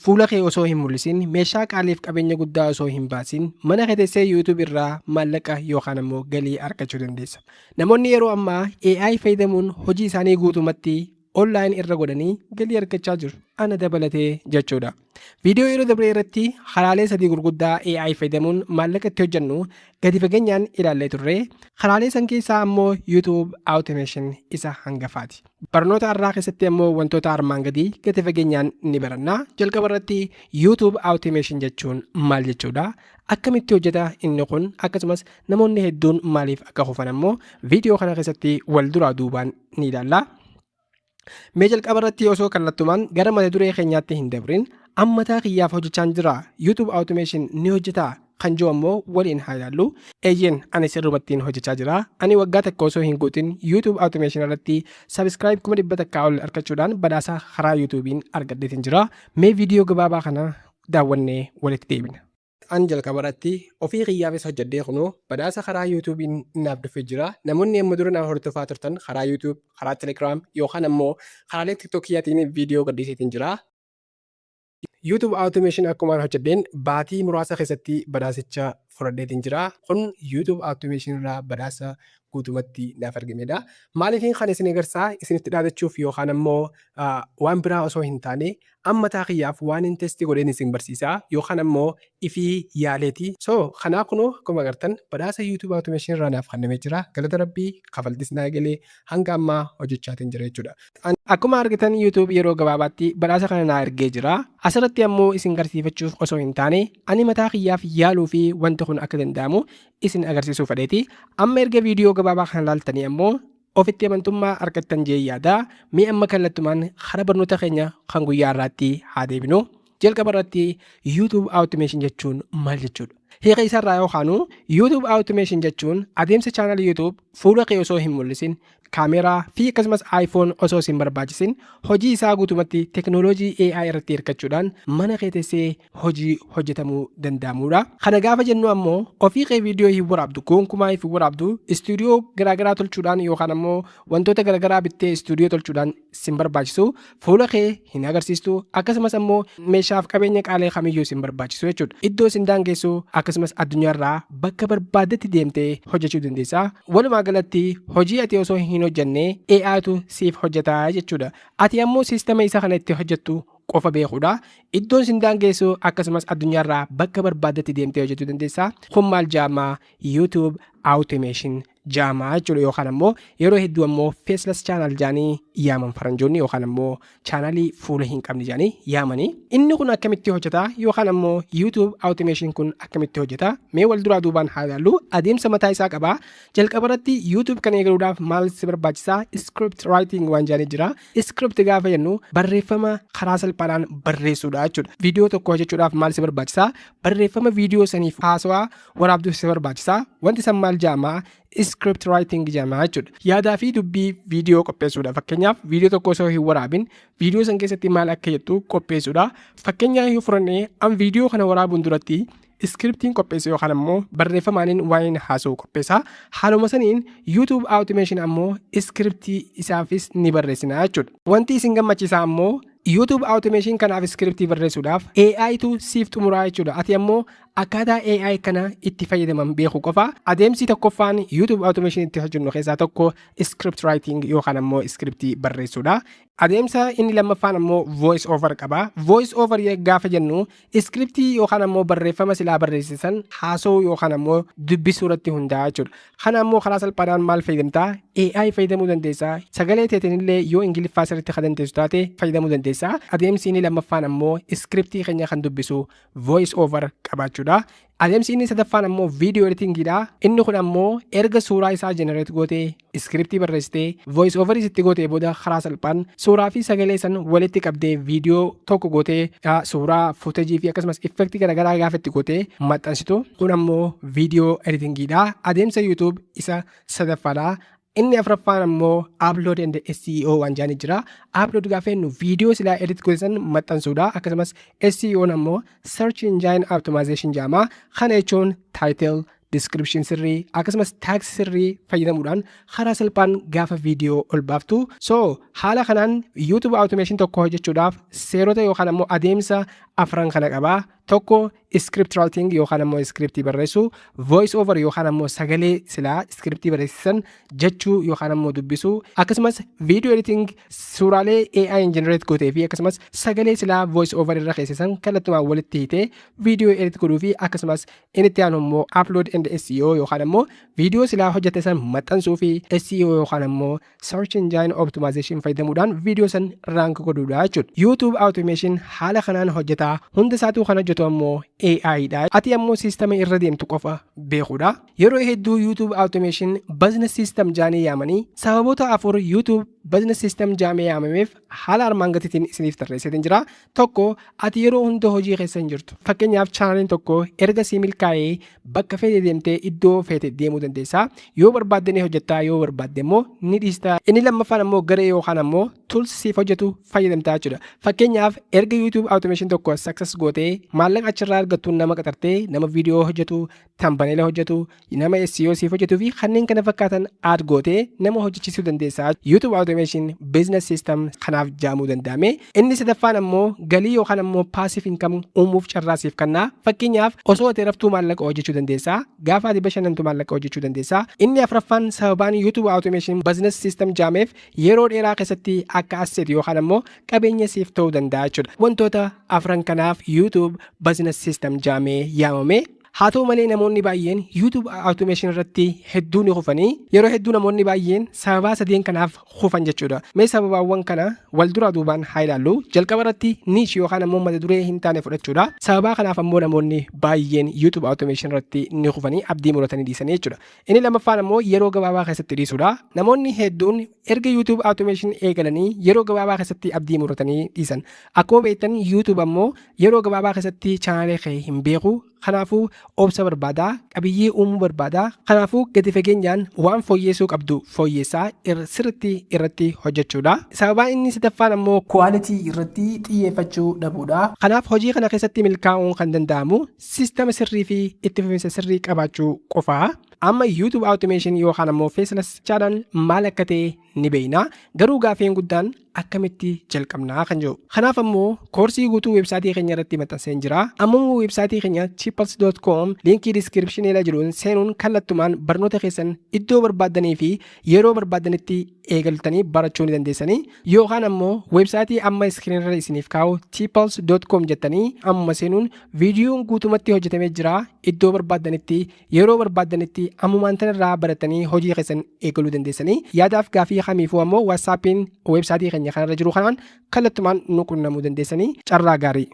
Fuula kee osoo hin mul'isin, meeshaa qaaliif qabeenya guddaa osoo hin baasin, mana kee teessee YouTube irraa maallaqa yookaan ammoo galii argachuu dandeessa. Namoonni yeroo ammaa AI fayyadamuun hojii isaanii guutumatti online irra godhanii galii argachaa jiru. Ana dabalatee jechuudha. Viidiyoo yeroo dabree irratti karaalee sadii gurguddaa AI fayyadamuun maallaqa itti hojjennu gadi fageenyaan ilaallee turre. Karaalee san keessaa ammoo YouTube Automation isa hangafaati. Barnoota har'aa keessatti ammoo wantoota armaan gadii gadi fageenyaan ni baranna. Jalqaba irratti YouTube Automation jechuun maal jechuudha? Akkamitti hojjeta inni kun? Akkasumas namoonni hedduun maaliif akka kufan ammoo viidiyoo kana keessatti wal duraa duubaan ni ilaalla. Mee jalqaba irratti osoo kallattumaan gara mata duree keenyaatti hin dabrin, ammataa kiyyaaf hojjechaan jira, YouTube Automation ni hojjetaa kan jiru ammoo waliin haa ilaallu. Eeyyeen, ani sirrumattiin hojjechaa jira. Ani waggaa tokko osoo hin guutin YouTube Automation irratti subscribe 100,000 ol argachuudhaan badhaasa karaa YouTubein argadheetiin jira. Mee viidiyoo gabaabaa kana daawwannee walitti deebina. An jalqaba irratti ofii kiyyaafis hojjedhee kunoo badhaasa karaa YouTubein naaf dhufee jira. Namoonni amma dura na hordofaa turtan karaa YouTube, karaa Telegram yookaan ammoo karaalee TikTok kiyyaatiin viidiyoo gadhiiseetiin jira. YouTube Automation akkumaan hojjedheen baatii muraasa keessatti badhaasicha fudhadheetiin jira. Kun YouTube Automation irraa badhaasa guutumatti naaf argamedha. Maaliifin kan isin agarsiisaa isinitti dhaadachuuf yookaan ammoo waan biraa osoo hin taane, ammataa kiyyaaf waan hin test godheen isin barsiisaa yookaan ammoo ifii yaaleeti. So kanaa kunoo akkuma agartan badhaasa YouTube Automation irraa naaf kennamee jira. Galata Rabbii, kafaltis naa eegalee hanga ammaa hojjechaatiin jira jechuudha. Akkuma argitan YouTube yeroo gabaabaatti badhaasa kana naa ergee jira. Asirratti ammoo isin garsiifachuuf osoo hin taane, ani mataa kiyyaaf yaaluu fi wanti kun akka danda'amu isin agarsiisuu fedheeti. Amma erga viidiyoo gabaabaa kana laaltanii ammoo ofitti amantummaa argattan jee yaada. Mee amma kallattumaan karaa barnoota keenya kan guyyaa irraatti haa deebinu. Jalqaba irratti YouTube Automation jechuun maal jechuudha? Hiika isarraa yookaanu YouTube Automation jechuun adeemsa chaanalii YouTube fuula kee osoo hin mul'isin, kaameeraa fi akkasumas iPhone osoo hin barbaachisin, hojii isaa guutumatti teknooloojii AI irratti hirkachuudhaan mana kee teessee hojii hojjetamuu danda'amudha. Kana gaafa jennu ammoo ofii kee viidiyoo hin waraabdu, gonkumaa hin waraabdu, istuudiyoo garaagaraa tolchuudhaan yookaan ammoo wantoota garaagaraa bittee istuudiyoo tolchuudhaan sin barbaachisu, fuula kee hin agarsiistu, akkasumas ammoo meeshaaf qabeenya qaalee kamiyyuu sin barbaachisu jechuudha. Iddoo sin daangessu, akkasumas addunyaarraa bakka barbaaddetti deemtee hojjechuu dandeessa. Walumaa galatti hojii ati osoo hin hojjenne AItu siif hojjetaa jechuudha. Ati ammoo siistama isa kana itti hojjettu qofa beekuudha. Iddoon sin daangessu, akkasumas addunyaarraa bakka barbaaddetti deemtee hojjechuu dandeessa. Kun maal jaamaa? YouTube Automation jaamaa jechuudha, yookaan ammoo yeroo hedduu ammoo faceless channel jaanii yaaman faranjoonni, yookaan ammoo chaanalii fuula hin qabne jaanii yaamanii. Inni kun akkamitti hojjeta yookaan ammoo YouTube Automation kun akkamitti hojjeta? Mee wal duraa duubaan haa ilaallu. Adeemsa mataa isaa qaba. Jalqaba irratti YouTube kana eegaluudhaaf maal si barbaachisaa? Script writing waan jaanii jira. Script gaafa jennu barreeffama karaa salphaadhaan barreessuudha jechuudha. Viidiyoo tokko hojjechuudhaaf maal si barbaachisaa? Barreeffama viidiyoo saniif haasawaa waraabduuf si barbaachisaa. Wanti san maal jaamaa? Script writing jedhama jechuudha. Yaadaa fi dubbii viidiyoo qopheessuudha. Fakkeenyaaf, viidiyoo tokko osoo hin waraabin viidiyoo san keessatti maal akka jettu qopheessuudha. Fakkeenyaaf yoo fudhannee, an viidiyoo kana waraabuun duratti scriptiin qopheesse yookaan ammoo barreeffamaaniin waa'een haasa'u qopheessa. Haaluma saniin YouTube Automation ammoo scriptii isaafis ni barreessina jechuudha. Wanti isin gammachiisaa ammoo YouTube Automation kanaaf scriptii barreessuudhaaf AItu siif xumuraa jechuudha. Ati ammoo akkaataa AI kana itti fayyadaman beeku qofa. Adeemsi tokkoffaan YouTube Automation itti hojjennu keessaa tokko script writing yookaan ammoo scriptii barreessuudha. Adeemsa inni lammaffaan ammoo voice over qaba. Voice over gaafa jennu scriptii yookaan ammoo barreeffama silaa barreessisan haasa'uu yookaan ammoo dubbisuu irratti hundaa'a jechuudha. Kana ammoo karaa salphaadhaan maal fayyadamtaa? AI fayyadamuu dandeessaa. Sagalee teetiin yoo Ingiliffaa sirriitti kan dandeessu taate fayyadamuu dandeessaa. Adeemsi inni lammaffaan ammoo scriptii keenya kan dubbisu voice over qabaachuudha. Adeemsi inni sadaffaan ammoo video editingiidha. Inni kun ammoo erga suuraa isaa generate gootee, scriptii barreessitee, voice over sitti gootee booda, karaa salphaan suuraa fi sagalee san walitti qabdee viidiyoo tokko gootee, suuraa, footage fi akkasumas effectii garaagaraa gaafa itti gootee maxxansitu, kun ammoo video editingiidha. Adeemsa YouTube isa sadaffaadha. Inni afuraffaan ammoo upload and SEO waan jedhanii jira. Upload gaafa jennu viidiyoo silaa edit godhan maxxansuudha. Akkasumas SEO ammoo search engine optimization jedhama. Kana jechuun title, description sirrii, akkasumas tags sirrii fayyadamuudhaan karaa salphaan gaafa viidiyoo ol baaftu. So haala kanaan YouTube automation tokko hojjechuudhaaf seerota yookaan ammoo adeemsa afran kana qabaa. Tokko, script writing yookaan ammoo scriptii barreessuu, voice over yookaan ammoo sagalee silaa scriptii barreessisan jechuu yookaan ammoo dubbisuu, akkasumas video editing, suuraalee AI generate gootee fi akkasumas sagalee silaa voice over irra keessisan kallattumaan walitti hiitee video edit godhuu fi akkasumas inni itti aanu immoo upload and SEO yookaan ammoo viidiyoo silaa hojjete san maxxansuu fi SEO yookaan ammoo search engine optimization fayyadamuudhaan viidiyoo san rank godhuudha jechuudha. YouTube automation haala kanaan hojjetaa. Hunda isaatuu kan hojjetu ammoo AI dha. Ati ammoo siistama irra deemtu qofa beekuudha. Yeroo hedduu YouTube automation business system jaanii yaamanii, sababoota afur YouTube business system jaamee yaamameef haala armaan gadiitiin isiniif tarreesseetiin jira. Tokko, ati yeroo hunda hojii keessa hin jirtu. Fakkeenyaaf, chaanaliin tokko erga sii milkaa'ee bakka feete deemtee iddoo feete deemuu dandeessa. Yoo barbaadde ni hojjettaa, yoo barbaadde immoo ni dhiista. Inni lammaffaan ammoo garee yookaan ammoo tools siif hojjetu fayyadamtaa jechuudha. Fakkeenyaaf, erga YouTube automation tokko success gootee maallaqa achirraa argattuun nama qaxartee, nama viidiyoo hojjetu, thumbnail hojjetu, nama SEO siif hojjetuu fi kanneen kana fakkaatan add gootee nama hojjechiisuu dandeessa. YouTube automation business system kanaaf jaamuu danda'ame. Inni sadaffaan ammoo galii yookaan ammoo passive income uumuuf carraa siif kennaa. Fakkeenyaaf, osoo ati raftuu maallaqa hojjechuu dandeessa. Gaafa ati bashannantu maallaqa hojjechuu dandeessa. Inni afuraffaan sababaan YouTube automation business system jaameef yeroo dheeraa keessatti akka asset yookaan ammoo qabeenya siif ta'uu danda'a jechuudha. Wantoota afran kanaaf YouTube business system jaamee yaamame. Haa ta'u malee, namoonni baay'een YouTube automation irratti hedduu ni kufanii. Yeroo hedduu namoonni baay'een sababaa sadeen kanaaf kufan jechuudha. Mee sababaawwan kana wal duraa duubaan haa ilaallu. Jalqaba irratti niche yookaan ammoo mata duree hin taane fudhachuudha. Sababaa kanaaf ammoo namoonni baay'een YouTube automation irratti ni kufanii, abdii muratanii dhiisanii jechuudha. Inni lammaffaan ammoo yeroo gabaabaa keessatti dhiisuudha. Namoonni hedduun erga YouTube automation eegalanii yeroo gabaabaa keessatti abdii muratanii dhiisan. Akkuma beektan, YouTube ammoo yeroo gabaabaa keessatti chaanalee kee hin beeku. Kanaafuu obsa barbaadaa, qabiyyee uumuu barbaadaa. Kanaafuu gadi fageenyaan waan fooyyeessuu qabdu fooyyeessaa sirriitti irratti hojjechuudha. Sababaan inni sadaffaan ammoo quality irratti xiyyeeffachuu dhabuudha. Kanaaf hojii kana keessatti milkaa'uun kan danda'amu siistama sirrii fi itti fufinsa sirrii qabaachuu qofaa. Amma YouTube automation yookaan ammoo faceless channel maal akka ta'e ni beekna. Garuu gaafiin guddaan akkamitti jalqabnaa kan jiru. Kanaaf ammoo koorsii guutuu weebsaayitii keenya irratti maxxanseen jira. Ammoo weebsaayitii keenya chipals.com liinkii descriptionii irra jiruun seenuun kallattumaan barnoota keessan iddoo barbaaddanii fi yeroo barbaaddanitti eegaltanii barachuu ni dandeessanii, yookaan ammoo weebsaayitii amma iskiriin irra isiniif kaa'u chipals.com jettanii amma seenuun viidiyoon guutumatti hojjetamee jira. Iddoo barbaaddanitti, yeroo barbaaddanitti, ammumaan tanarraa baratanii hojii keessan eegaluu dandeessanii. Yaadaaf gaafii kamiifuu ammoo WhatsAppiin weebsaayitii keenya kanarra jiru kanaan kallattumaan nu qunnamuu dandeessanii. Carraa gaarii.